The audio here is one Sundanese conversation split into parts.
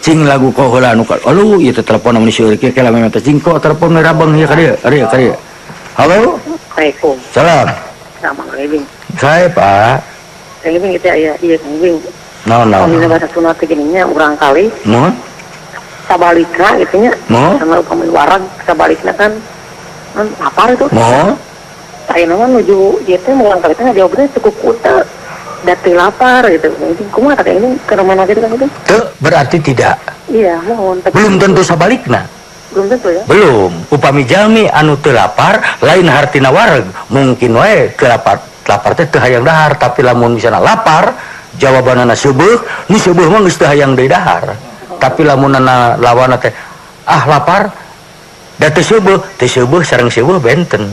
Cing lagu kok heula nu aduh ieu teh telepon mun seueur kieu kela meh teh cing kok telepon rabang ieu ka dieu, ka dieu, ka dieu. Halo. Assalamualaikum. Salam. Sama Kang Ibing. Saya Pak. Kang Ibing itu aya ieu Kang Ibing. Naon naon. Dina bahasa Sunda teh gini nya urang kali. Mohon. Sabalikna gitu nya. Mohon. Sama upami warag sabalikna kan kan lapar itu. Mohon. Ayeuna mah nuju ieu teh urang kali teh ngajawabna cukup kuta. Da teu lapar gitu. Ini kumaha teh ini ke mana gitu Kang Ibing? Teu berarti tidak. Iya, mohon. Belum tentu sabalikna. Belum tentu ya? Belum. Upami jalmi anu teu lapar lain hartina wareg, mungkin wae teu lapar. Lapar teh teu hayang dahar, tapi lamun misalna lapar jawabanana seubeuh, nu seubeuh mah geus teu hayang deui dahar. Tapi lamunana lawanna teh ah lapar da teu seubeuh sareng seubeuh benten.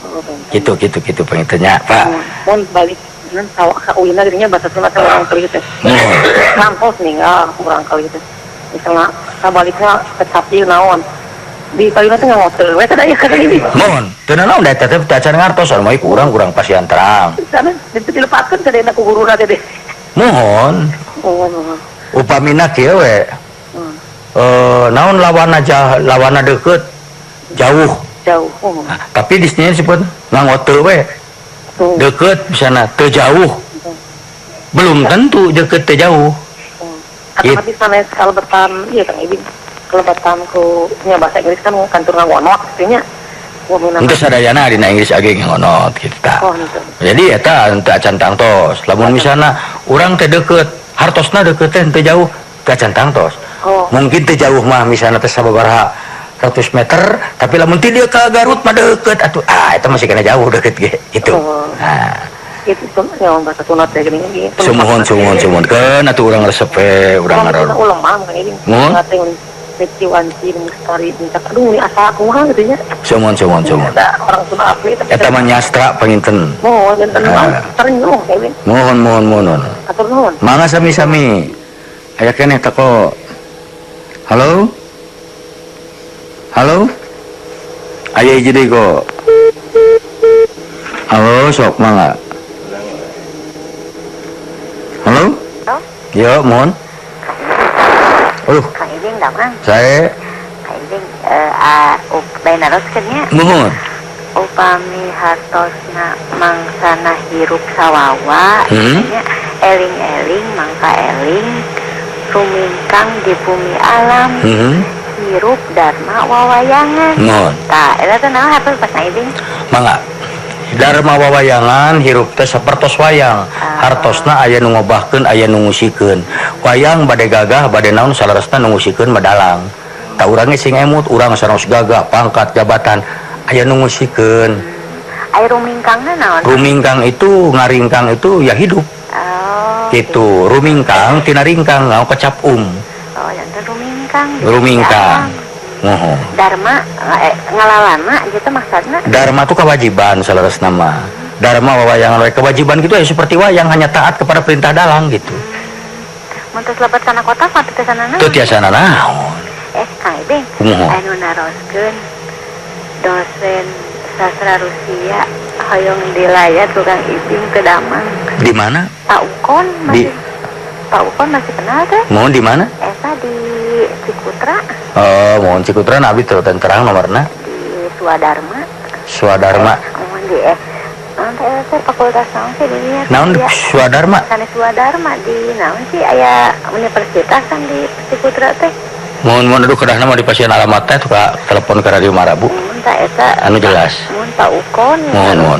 Oh, benten. Gitu gitu gitu panginten nya, Pak. Mun balik nan tawa ka uina geuning nya bahasa Sunda teh urang kali teh. Mohon. Ngampos nih urang kali teh. Misalnya sabalikna kecap ieu naon. Di palina teh ngotel we teh aya ka ini. Mohon, teu nanaon da eta teh teu acan ngartos anu mah kurang kurang pasian terang. Sana itu dilepatkeun ka dena ku guruna teh deh. Mohon. Mohon, mohon. Upamina kieu we. Naon lawanna lawanna deukeut jauh. Jauh. Oh. Nah, tapi di sini disebut ngangote we. Oh. Deukeut misalna teu jauh. Belum tentu deukeut teu jauh. Oh. Atau sanes kalebetan ieu Kang Ibing. Kalebetan ku nya bahasa Inggris kan kantor ngangonot kitu nya. Henteu sadayana dina Inggris age ngangonot kitu tah. Oh, henteu. Jadi eta henteu acan tangtos. Lamun misalna urang teh deukeut, hartosna deukeut teh henteu jauh, teu acan tangtos. Oh. Mungkin teu jauh mah misalna teh sababaraha ratus meter, tapi lamun ti dieu ka Garut mah deukeut atuh. Ah, eta masih kena jauh deukeut ge gitu. Oh. Nah. Itu ya bahasa Sunda teh geuning ge. Sumuhun sumuhun sumuhun keun atuh urang resep we urang ngaron. Ulama mah ini. Muhun. Mesti wanci mustari minta aduh ini asa kumaha gitu nya. Sumuhun sumuhun sumuhun. Eta orang Sunda asli eta mah nyastra panginten. Mohon enten mah terenyuh we. Mohon mohon mohon. Atur nuhun. Mangga sami-sami. Aya keneh teh kok. Halo? Halo? Aya hiji deui kok. Halo, sok mangga. Halo? Yo, mohon. Aduh. Kang Ibing damang. Saya. Kang Ibing bae naroskeun nya. Mohon. Upami hartosna mangsana hirup sawawa, nya eling-eling mangka eling rumingkang di bumi alam. Hirup dharma wawayangan. Mohon. Tah, eta teh naon hartos Pak Kang Ibing? Mangga. Dharma wawayangan hirup teh sapertos wayang. Hartosna aya nu ngobahkeun, aya nu ngusikeun. Wayang bade gagah, bade naon saleresna nu ngusikeun mah dalang. Tah urang ge sing emut, urang sanaos gagah, pangkat, jabatan, aya nu ngusikeun. Aya rumingkangna naon? Rumingkang itu ngaringkang itu ya hidup. Oh, gitu. Rumingkang tina ringkang ngao kecap um. Oh, janten rumingkang. Rumingkang. Mohon. Dharma ngalalana gitu maksudna? Dharma itu kewajiban saleresna mah. Dharma wawayangan we kewajiban gitu ya seperti wayang hanya taat kepada perintah dalang gitu. Mun tos lebet kana kota mah teu tiasa nanaon? Teu tiasa nanaon. Kang Ibing, anu naroskeun dosen sastra Rusia hoyong dilayat ku Kang Ibing ke Damang. Di mana? Pak Ukon masih. Pak Ukon masih kenal teh? Mohon di mana? Eta di Cikutra. Oh, mohon Cikutra nabi teu terang nomorna. Di Swadharma. Swadharma. Mohon di naon teh eta fakultas naon sih di dinya? Naon Swadharma? Sanes Swadharma di naon sih aya universitas kan di Cikutra teh. Mohon mohon aduh kedahna mah di pasien alamat teh tuh ka telepon ke Radio Marabu. Mohon ta eta anu jelas. Mohon Pak Ukon. Mohon mohon.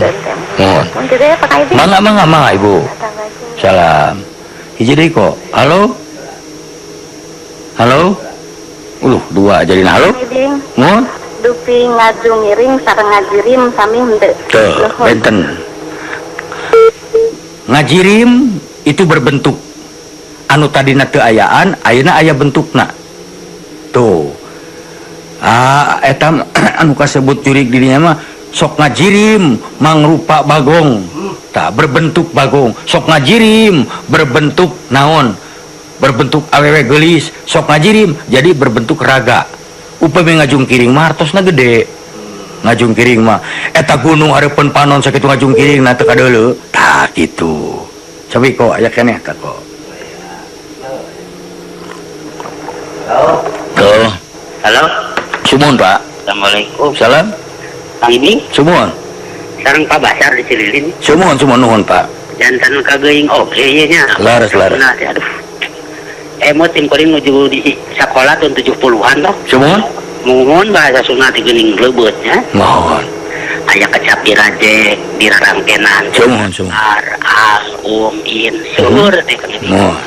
Mohon. Mohon kitu ya Pak Ibing. Mangga mangga mangga Ibu. Salam. Hiji deui kok. Halo? Halo? Uluh, dua jadi halo. Mohon. Dupi ngajungiring sareng ngajirim sami henteu. Teu, benten. Ngajirim itu berbentuk. Anu tadina teu ayaan, ayeuna aya bentukna. Tuh. Ah, eta anu kasebut jurig dirinya mah sok ngajirim mangrupa bagong. Tah berbentuk bagong, sok ngajirim berbentuk naon? Berbentuk awewe geulis, sok ngajirim jadi berbentuk raga. Upami ngajungkiring mah hartosna gede. Ngajungkiring mah eta gunung hareupeun panon sakitu ngajungkiring na teu kadeuleu. Tah kitu. Cobi kok aya keneh tah kok. Tuh. Halo. Sumuhun, Pak. Assalamualaikum. Salam. Kang Ibing. Sumuhun. Sareng Pak Basar di Cililin. Sumuhun, sumuhun nuhun, Pak. Jantan kageuing oge ieu nya. Laras, laras. Nah, aduh. Emot tim kuring nuju di sekolah tahun 70-an toh. Sumuhun. Muhun bahasa Sunda teh geuning leubeut nya. Mohon. Aya kecap dirajek, dirarangkenan. Sumuhun, sumuhun. Ar, al, um, in, seueur teh Kang Ibing. Mohon.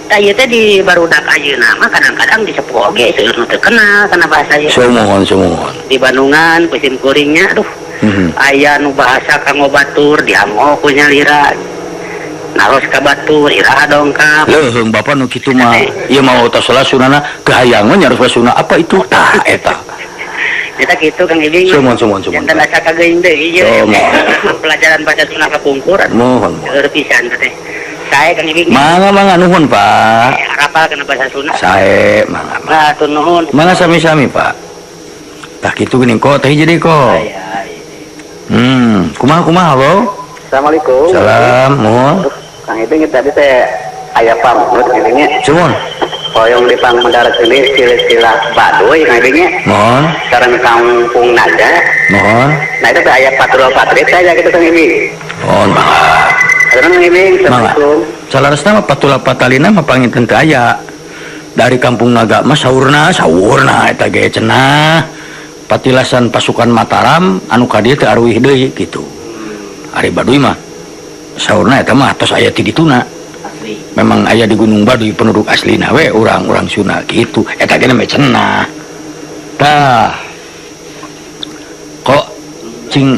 Tah ieu teh di barudak ayeuna mah kadang-kadang di sepuh oge seueur nu teu kenal kana bahasa ieu. Sumuhun, sumuhun. Di Bandungan ku kuringnya aduh. Aya nu bahasa kanggo batur dianggo ku nyalira. Naros ka batur iraha dongkap. Leuheung bapak nu kitu mah ieu mah tos salah sunana kahayangan nyaros sunah apa itu tah eta. Eta kitu Kang Ibing. Sumuhun, sumuhun, sumuhun. Jantan asa kageuing deui ieu. Sumuhun. Pelajaran bahasa Sunda kapungkur. Mohon. Seueur pisan teh. Sae Kang Ibing. Mangga mangga nuhun, Pak. Arapal kana bahasa Sunda. Sae mangga. Mangga hatur nuhun. Mangga sami-sami, Pak. Tah kitu geuning kok teh jadi kok. Kumaha kumaha, Bo? Assalamualaikum. Salam, mohon. Kang Ibing tadi teh aya pamut gini nya. Sumuhun. Hoyong di Pangmendarat ini silsilah Baduy Kang Ibing nya. Mohon. Sareng Kampung Naga. Mohon. Nah itu teh aya patrol patrit aja gitu Kang Ibing. Mohon mangga. Kang Ibing, Mangga. Assalamualaikum. Salaresna mah patula patalina mah panginten teu aya. Dari Kampung Naga mah saurna, saurna eta ge cenah. Patilasan pasukan Mataram anu ka dieu teu aruih deui kitu. Ari Baduy mah saurna eta mah tos aya ti dituna. Memang aya di Gunung Baduy penduduk aslina we urang-urang Sunda kitu. Eta ge mah cenah. Tah. Kok cing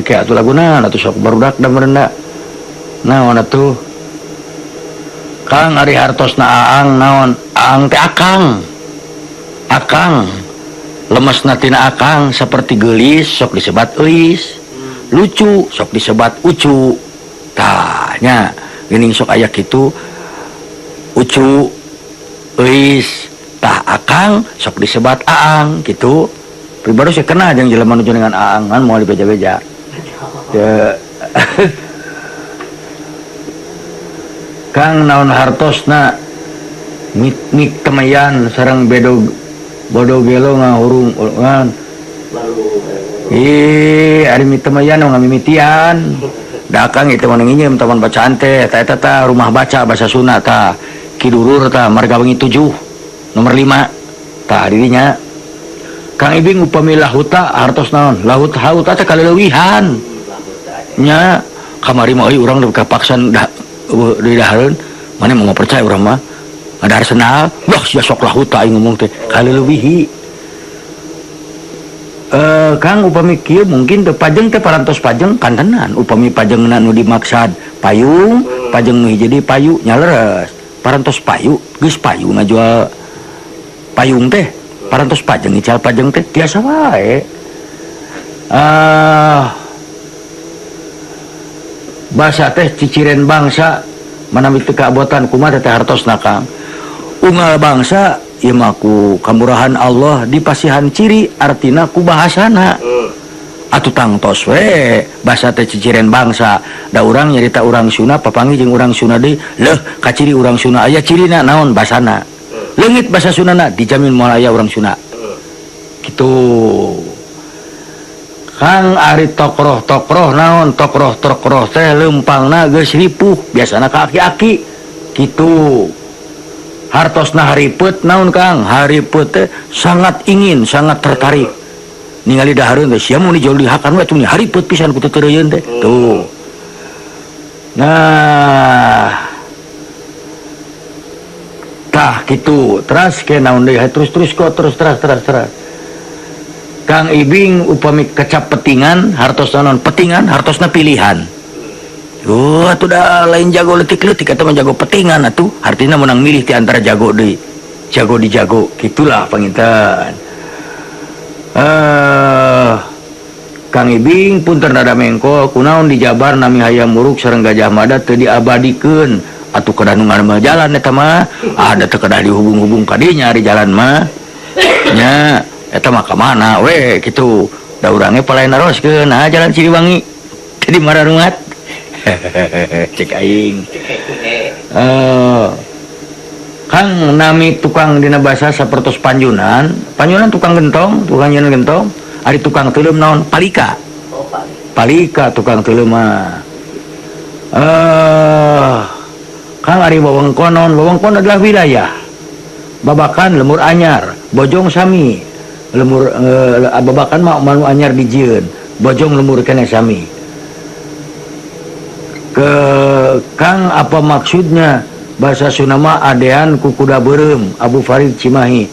ke atuh laguna atuh sok barudak da merendah. Naon atuh? Kang ari hartosna Aang naon? Aang teh akang. Akang. Lemesna tina akang seperti geulis sok disebat euis. Lucu sok disebat ucu. Tah nya geuning sok aya kitu ucu euis tah akang sok disebat aang kitu. Pribadi saya kenal jeung jelema nu dengan aang kan moal dibeja-beja. Teu Kang naon hartosna mik temayan sareng bedog bodo gelo ngahurung ngan. Ih, ari mitemayan ngamimitian. Da Kang itu mah nginjem taman bacaan teh, eta eta tah rumah baca bahasa Sunda tah. Kidurur tah Marga Wengi 7 nomor 5. Tah dirinya. Kang Ibing upami lahuta hartos naon? Lahut hauta teh kaleuwihan. Nya kamari mah euy urang kapaksan di dahareun, mana mau percaya urang mah. Ada Arsenal, wah sia sok lahuta aing ngomong teh kaleuwihi. Kang upami kieu mungkin teu pajeng teh parantos pajeng kantenan upami pajengna nu dimaksad payung pajeng nu hiji deui payu nya leres parantos payu geus payu ngajual payung teh parantos pajeng ical pajeng teh tiasa wae. Basa teh ciciren bangsa manami teu kabotan kumaha teh hartosna Kang unggal bangsa ieu mah ku kamurahan Allah dipasihan ciri artina ku bahasana. Atuh tangtos we basa teh ciciren bangsa da urang nyarita urang Sunda papanggih jeung urang Sunda deui leuh kaciri urang Sunda aya cirina naon basana. Leungit basa Sundana dijamin moal aya urang Sunda. Kitu. Kang ari tokroh-tokroh naon tokroh-tokroh teh leumpangna geus ripuh biasana ka aki-aki kitu. Hartosna haripet naon Kang haripet teh sangat ingin sangat tertarik ningali dahareun teh sia mun dijol dihakan we atuh haripet pisan ku teu teh tuh. Nah tah kitu teras ke naon deui terus-terus kok terus teras teras teras Kang Ibing upami kecap petingan hartosna naon petingan hartosna pilihan. Oh, atuh dah lain jago leutik-leutik atau jago petingan atuh artinya menang milih di antara jago deui. Jago di jago gitulah panginten. Kang Ibing punten rada mengko kunaon dijabar nami Hayam Wuruk sareng Gajah Mada teu diabadikeun atuh kedah nu ngaremeh jalan eta mah ada teu kedah dihubung-hubung ka dinya ari jalan mah nya eta mah ka mana we kitu da urangnya palain naroskeun nah jalan Siliwangi jadi mararuat. Cek aing. Kang nami tukang dina basa sapertos panjunan, panjunan tukang gentong, tukang nyeun gentong, ari tukang teuleum naon? Palika. Oh, palika tukang teuleum mah. Kang ari wewengkon naon? Wewengkon adalah wilayah. Babakan lemur anyar, bojong sami. Lemur babakan mah manu anyar dijieun, bojong lemur keneh sami. Ke Kang apa maksudnya? Bahasa Sunda adean ku kuda beureum Abu Farid Cimahi.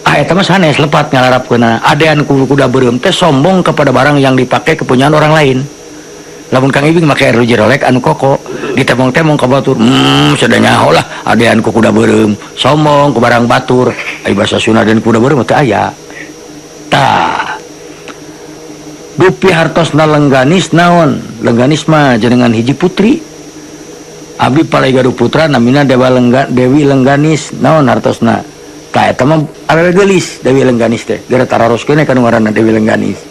Ah eta mah sanes lepat ngalarapkeunana. Adean ku kuda beureum teh sombong kepada barang yang dipakai kepunyaan orang lain. Lamun Kang Ibing make RJ Rolex anu koko, ditemong-temong ka batur, sudah nyaho lah adean ku kuda beureum, sombong ku barang batur. Ai bahasa Sunda dan kuda beureum teh aya. Tah. Dupi hartosna Lengganis naon? Lengganis mah jenengan hiji putri. Abdi palai gaduh putra namina Dewa Dewi Lengganis naon hartosna. Tah eta mah awewe geulis Dewi Lengganis teh. Geura tararoskeun ka nu ngaranna Dewi Lengganis.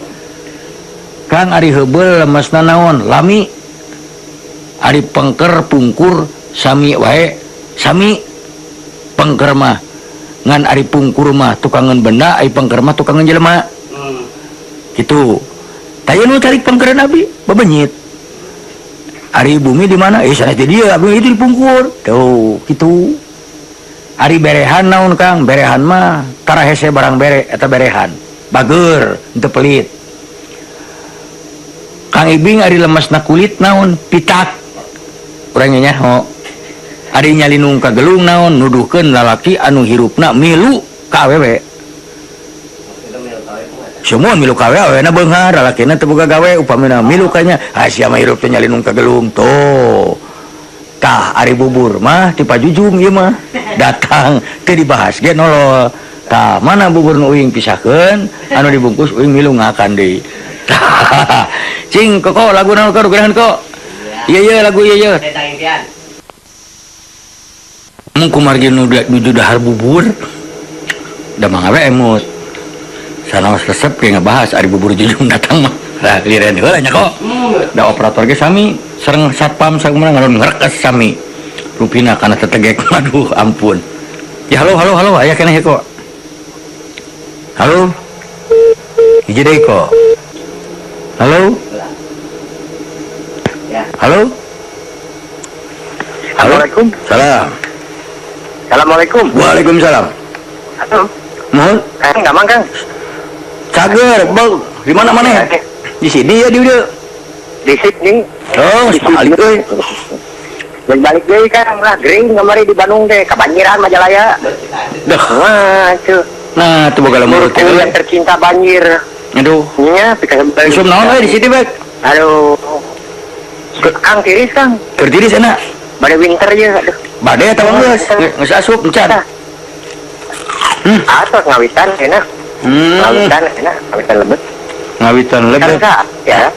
Kang ari heubeul lemesna naon? Lami. Ari pengker pungkur sami wae, sami pengker mah. Ngan ari pungkur mah tukangeun benda, ari pengker mah tukangeun jelema. Kitu. Tah ieu nu tarik pengkereun abdi bebenyit. Ari bumi di mana? Sanes di dieu, abdi itu dipungkur. Tuh, kitu. Ari berehan naon Kang? Berehan mah tara hese barang bere, eta berehan. Bager, henteu pelit. Kang Ibing ari lemesna kulit naon? Pitak. Urang nyaho. Ari nyalinung ka gelung naon? Nuduhkeun lalaki anu hirupna milu ka awewe. Semua milu ka awewe na beunghar, lalakina teu boga gawe upamina milu kanya. Ah sia mah hirup teh nyalinung ka gelung. Tuh. Tah ari bubur mah ti pajujung ieu mah. Datang teu dibahas ge nolol. Tah mana bubur nu uing pisahkeun, anu dibungkus uing milu ngakan deui. Tah. Cing koko lagu naon kok geurahan kok? Ieu ieu lagu ieu ieu. Mun kumargi nu nuju dahar bubur. Da mangga we emut. Sanaos resep ge ngabahas ari bubur jujung datang mah. Lah liren heula nya kok. Da operator ge sami sareng satpam sakumaha ngalun ngrekes sami. Rupina kana tetegek. Aduh ampun. Ya halo halo halo aya keneh kok. Halo. Hiji deui kok. Halo. Halo. Assalamualaikum. Salam. Assalamualaikum. Waalaikumsalam. Halo. Mohon. Kang, gampang Kang. Cager, bang. Di mana mana? Di sini ya di udah. Di sini. Oh, balik euy. Balik deui Kang, lah gering kamari di Bandung teh, kabanjiran Majalaya. Dah. Wah, tuh. Nah, tuh boga lemur teh. Yang tercinta banjir. Aduh. Nya, pika Usum naon euy di sini, Bek? Aduh. Kang tiris Kang. Keur tiris enak. Bade winter ye, aduh. Bade atawa geus? Geus asup encan. Atos ngawitan enak. Ngawitan enak, ngawitan lebet. Ngawitan lebet. Ya.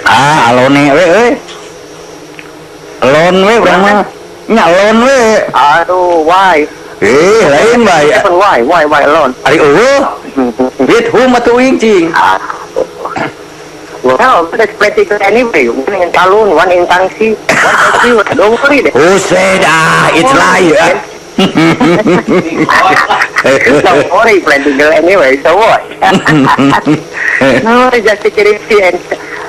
Ah, alone we euy. Alon we urang mah. Nya alon we. Aduh, why? Lain bae. Why alone? Ari eueuh. With whom atuh uing cing? Well, that's practical anyway. One in Talun, one in Tangsi, one in Tangsi. Don't worry deh. Who said it's lie? Don't worry, practical anyway. So what? No, just take it easy. And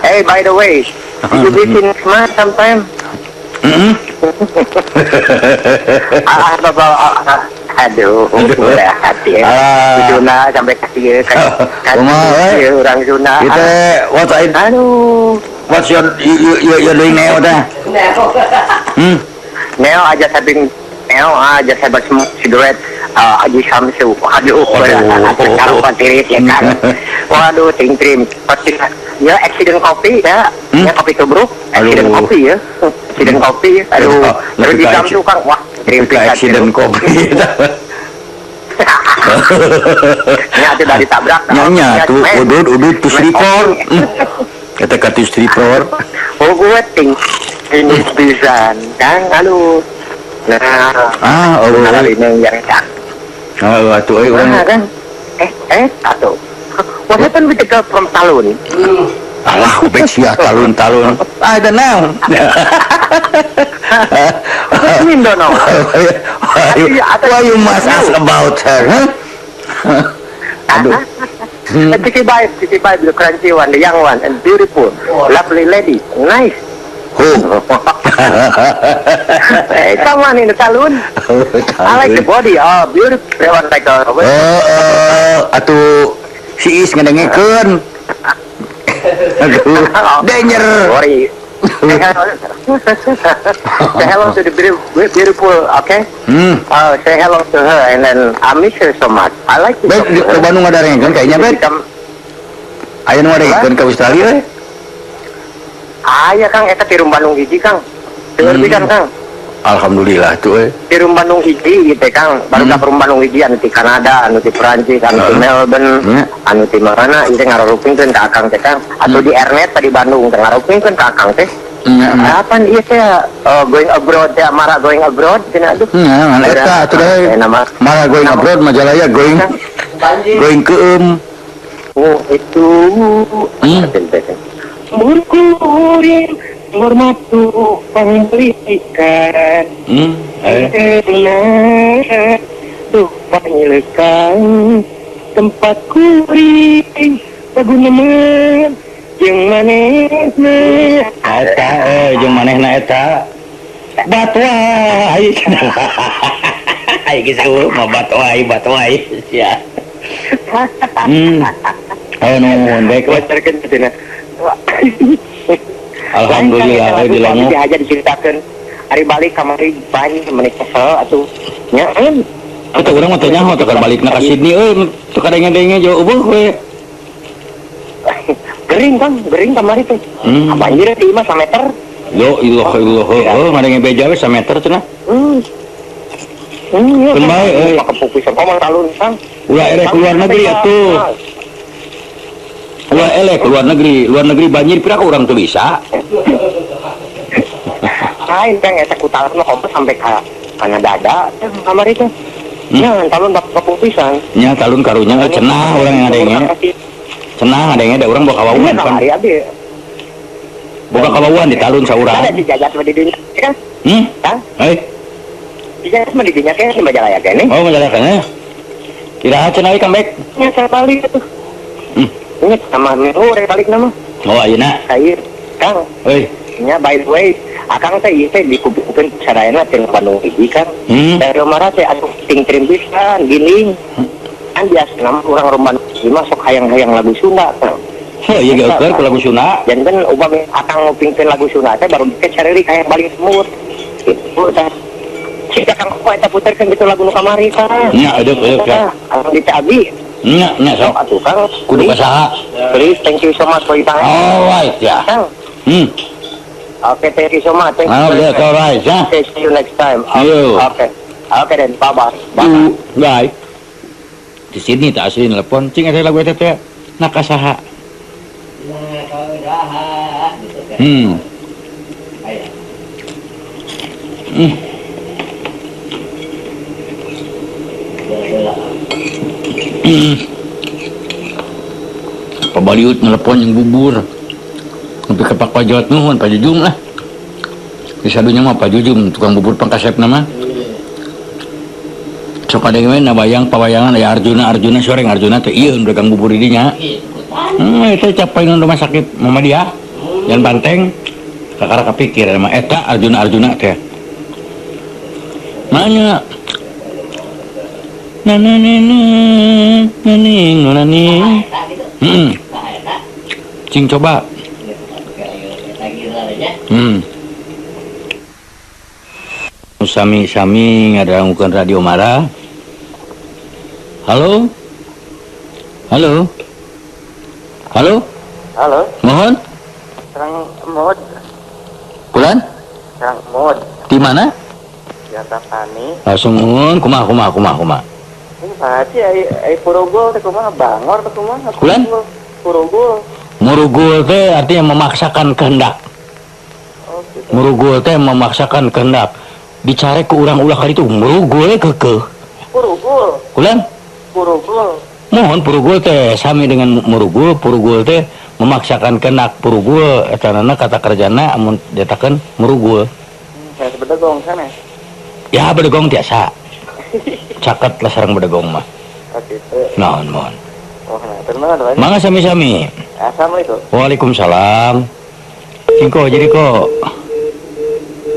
hey, by the way, did you be in smart sometime? Aduh, udah hati ya. Sunda sampai kasih kan orang Sunda. Itu what I aduh. What's your you doing now dah? Now I just having now I just have a smoke cigarette. Aji Samsu. Aduh, sekarang tiris ya kan. Waduh, ting trim. Ya accident kopi ya. Ya kopi tubruk, accident kopi ya. Accident kopi. Aduh, terus di Samsu kan wah. Accident kopi. Ya tidak ditabrak. Nyonya tuh udud tuh stripor. Kata kata stripor. Oh gue ting ini pisan kan aduh. Nah, oh ini yang cak. Oh, atuh euy urang. Kan. Atuh. What happened with the girl from Talun? Alah, baik sia talun-talun. Ah, da naon. What do you mean don't know? Why you must ask about her, huh? Aduh. City Vibe, the crunchy one, the young one, and beautiful, lovely lady, nice. Who? Hey, someone in the saloon. I like the body. Oh, beautiful. One like a. Oh, atuh si Is ngedengekeun. Aduh, danger. Sorry. Say hello to the beautiful, okay? Say hello to her, and then I miss her so much. I like to. Bet, ke Bandung ngadarengkeun kayaknya, Bet. Aya nu ngadarengkeun ke Australia we. Aya Kang, eta ti Bandung hiji Kang. Seueur pisan Kang. Alhamdulillah tuh we. Ti Bandung hiji gitu Kang. Baru ka Bandung hiji anu ti Kanada, anu ti Perancis, anu ti Melbourne, anu ti mana ieu teh ngarurupingkeun ka Akang teh Kang. Atau di Ernet tadi Bandung teh ngarurupingkeun ka Akang teh. Kapan ieu teh going abroad teh Mara going abroad cenah aduh. Nah, eta atuh deui. Mara going abroad Majalaya going going keum. Oh, itu. Murkurin hormatu panglitikan. Tuh pangilekan tempat kuring paguneman jeung manehna. Eta jeung manehna eta. Batwai. Ai geus eueuh mah batwai batwai sia. Ayo nuhun baik wajarkeun cenah. Alhamdulillah euy dilangu. Aja diceritakeun ari balik kamari banyak meneh kesel atuh nya euy. Atuh urang mah teu nyaho teu balikna ka Sydney euy teu kadenge-denge jauh eueuh we. Gering Kang, gering kamari teh. Banjir di imah sameter. Yo ilah ilah heuh ngadenge beja we sameter cenah. Keun bae euy. Pakepuk pisan komang talun Kang. Ulah eleh ke luar negeri atuh. Ulah eleh ke luar negeri banjir pira ka urang teu bisa. Lain Kang eta ku talun mah kompos sampai ka kana dada kamari teh. Nya talun bakepuk pisan. Nya talun karunya cenah urang ngadenge. Cenah ngadenge da urang boga kawauan pan. Boga kawauan di talun saurang. Ada dijajat mah di dinya kan? Kang? Hei. Dijajat mah di dinya teh di Majalaya keneh. Oh, Majalaya keneh. Iraha cenah euy Kang Bek? Nya saya balik atuh. Nya sama minggu rek balik na mah. Oh, ayeuna. Sair, Kang. Euy. Nya by the way, Akang teh ieu teh dikupikeun sadayana teh Bandung hiji Kang. Dari Mara teh atuh ting trim pisan gini. Kan biasa nama urang Bandung hiji mah sok hayang-hayang lagu Sunda Kang. Heuh, ieu ge eueur ku lagu Sunda. Janten upami Akang ngupingkeun lagu Sunda teh baru ke careurik hayang balik semut. Gitu tah. Cik Akang kok eta puterkeun gitu lagu nu kamari Kang. Nya eudeuk eudeuk ya. Anu di teh abi. Nya nya sok atuh Kang. Kudu ka saha? Please thank you so much for your time. Alright ya. Kang. Okay, thank you so much. Thank you. Oh, that's alright, ya. Okay, see you next time. Ayo. Okay. Okay then, bye-bye. Bye. Bye. Di sini tak asli nelpon, cing ada lagu eta teh. Nak ka saha? Pabaliut nelpon yang bubur. Sampai ke Pak Pajot nuhun Pak Jujum lah. Di sadunya mah Pak Jujum tukang bubur pangkasep nama. Sok ada yang bayang pawayangan ya Arjuna Arjuna soreng Arjuna teh ieu dagang bubur di dinya. Eta capai nu rumah sakit Muhammadiyah. Yan banteng kakara kapikir mah eta Arjuna Arjuna teh. Manya na na na na na na na. Cing coba. Sami-sami ngadangukeun Radio Mara. Halo? Halo? Halo? Halo. Mohon? Serang mod. Bulan? Serang mod. Di mana? Di Antapani. Langsung mohon kumaha kumaha kumaha kumaha. Ini Pak Haji ai purugul teh kumaha bangor teh kumaha? Bulan? Purugul. Murugul teh artinya memaksakan kehendak. Oh, gitu. Murugul teh memaksakan kehendak. Dicare ke urang ulah kali itu murugul kekeh. Purugul. Kulan? Purugul. Mohon purugul teh sami dengan murugul, purugul teh memaksakan kehendak. Purugul eta kata kerjana amun dietakeun murugul. Saya bedegong sana. Ya bedegong tiasa. Caket lah sareng bedegong mah. Oh gitu. Naon mohon. Oh, nah, mangga sami-sami. Assalamualaikum. Waalaikumsalam. Singko jadi kok.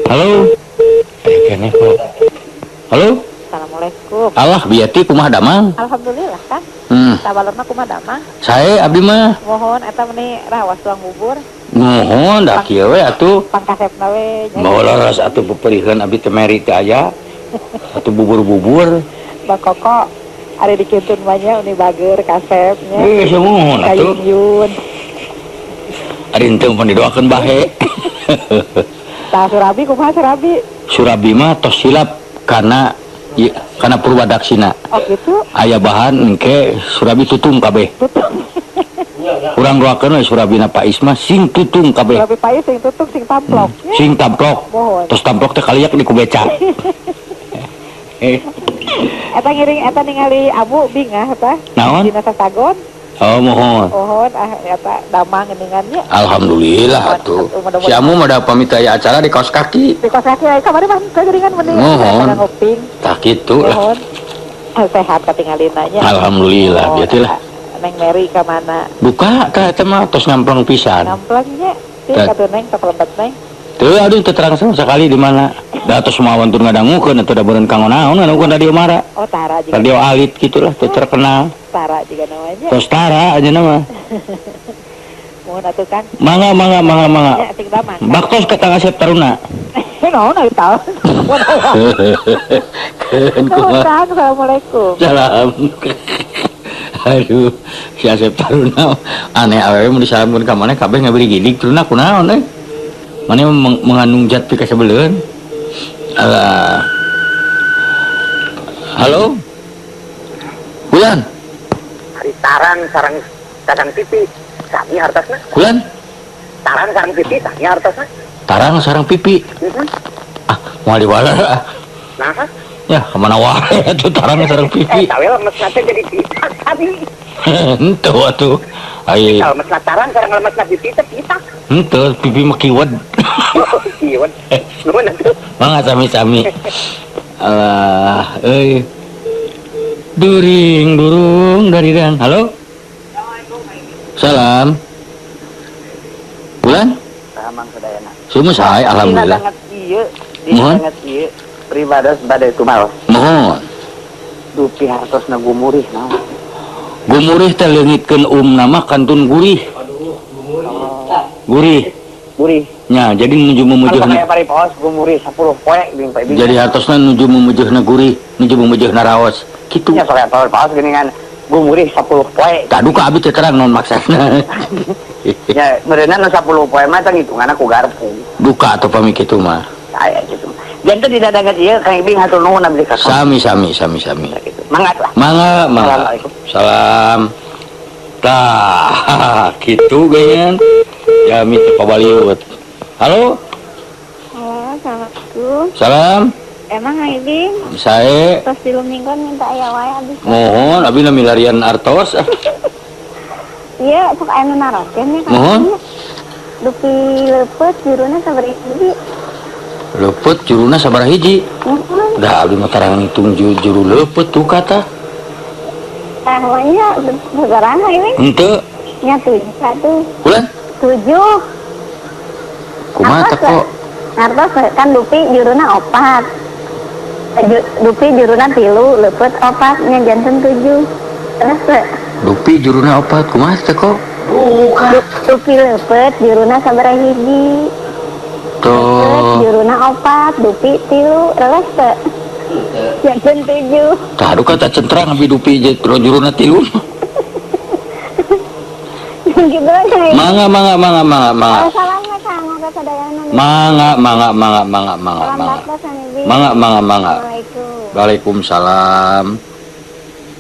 Halo. Kene kok. Halo. Assalamualaikum. Alah biati kumaha damang? Alhamdulillah kan. Sabalurna kumaha damang? Sae abdi mah. Mohon eta meuni rawas tuang bubur. Mohon da kieu we atuh. Pangkasepna we. Moal atuh peperiheun abdi teh meri teh aya. Atuh bubur-bubur. Bang Koko ari dikintun mah nya uni bager kasep nya. Sumuhun atuh. Kayun. Ari henteu mun didoakeun bahe. Tah Surabi kumaha Surabi? Surabi mah tos silap kana karena purwadaksina. Oh gitu. Aya bahan engke Surabi tutung kabeh. Tutung. Urang doakeun we Surabina Pak Isma sing tutung kabeh. Surabi Pak sing tutung sing tamplok. Sing tamplok. Terus tamplok teh kaliak di ku beca. Eta ngiring eta ningali abu bingah eta. Naon? Dina sasagon. Oh mohon. Mohon ah eta damang geuningan nya. Alhamdulillah atuh. Si Amu mah da pamit aya acara di kaos kaki. Di kaos kaki aya kamari mah teu geuningan mending. Mohon. Nguping. Tah kitu lah. Mohon. Sehat katingalina nya. Alhamdulillah bieu lah. Neng Mary ka mana? Buka ka eta mah tos ngampleng pisan. Ngampleng nya. Teu katuh Neng tok lebet Neng. Teu aduh teu terang sama sekali di mana. Da tos mawan tur ngadangukeun atuh da beureun kanggo naon ngadangukeun radio mara. Oh tara juga. Radio alit gitulah teu terkenal. Tara juga namanya. Tos tara aja nama. Mohon atuh Kang. Mangga mangga mangga mangga. Ya sing damang. Baktos ka Kang Asep Taruna. Naon ari tahu. Nuhun Kang, assalamualaikum. Salam. Aduh, si Asep Taruna aneh awewe mun disalamkeun ka maneh kabeh ngaberi gidig Taruna kunaon euy. Maneh mengandung zat pikasebeleun. Alah. Halo. Bulan. Ari tarang sarang sarang pipi sami hartosna. Bulan. Tarang sarang pipi sami hartosna. Tarang sarang pipi. Ah, moal diwaler ah. Nah. Ya, kemana wae atuh tarang sarang pipi. Eta we lemesna teh jadi pitak tadi. Henteu atuh. Ai. Lemesna tarang sarang lemesna pipi teh pitak. Henteu, pipi mah kiwet. Kiwet. Nuhun atuh. Mangga sami-sami. Alah, euy. During durung dari dan. Halo. Salam. Bulan? Salam sadayana. Sumus sae alhamdulillah. Dina banget ieu, dina banget ieu pribados bade tumaros. Mohon. Dupi hartosna gumurih naon. Gumurih teh leungitkeun umna mah kantun gurih. Aduh, gumurih. Gurih. Gurih. Nya, jadi nuju memujeuhna. Anu paripaos gumurih 10 poe bing Pak Ibing. Jadi hartosna nuju memujeuhna gurih, nuju memujeuhna raos. Kitu. Nya soalnya paripaos geuningan gumurih 10 poe. Tah duka abi teh terang naon maksudna. Ya, meureunna nu 10 poe mah teh ngitunganna ku garpu. Duka atuh pami kitu mah. Aya kitu. Janten didadangan ieu Kang Ibing hatur nuhun abdi ka. Sami sami sami sami. Mangga lah. Mangga, mangga. Assalamualaikum. Salam. Tah, kitu geuningan. Ya mi teu pabaliut. Halo. Halo, assalamualaikum. Salam. Emang Kang Ibing? Sae. Tos tilu mingguan minta aya wae abdi. Mohon abdi na milarian artos. Iya, sok aya nu naroskeun nya Kang. Mohon. Dupi leupeut juruna sabaraha hiji? Leupeut juruna sabaraha hiji? Mohon. Da abdi mah tarang ngitung juru leupeut tuh kata. Tah nya sabaraha Kang Ibing? Henteu. Nya 7 atuh. Bulan? 7. Kumaha teh kok? Ngartos kan dupi juruna 4. Dupi juruna 3, leupeut 4 nya janten 7. Terus dupi juruna 4 kumaha teh kok? Dupi leupeut juruna sabaraha hiji? Tuh. Juruna 4, dupi 3, terus teh janten 7. Tah duka teh centrang abi dupi juruna 3. Gitu aja. Mangga mangga mangga mangga mangga. Salam Kang, sadayana. Mangga mangga mangga mangga mangga mangga. Mangga mangga mangga. Waalaikumsalam.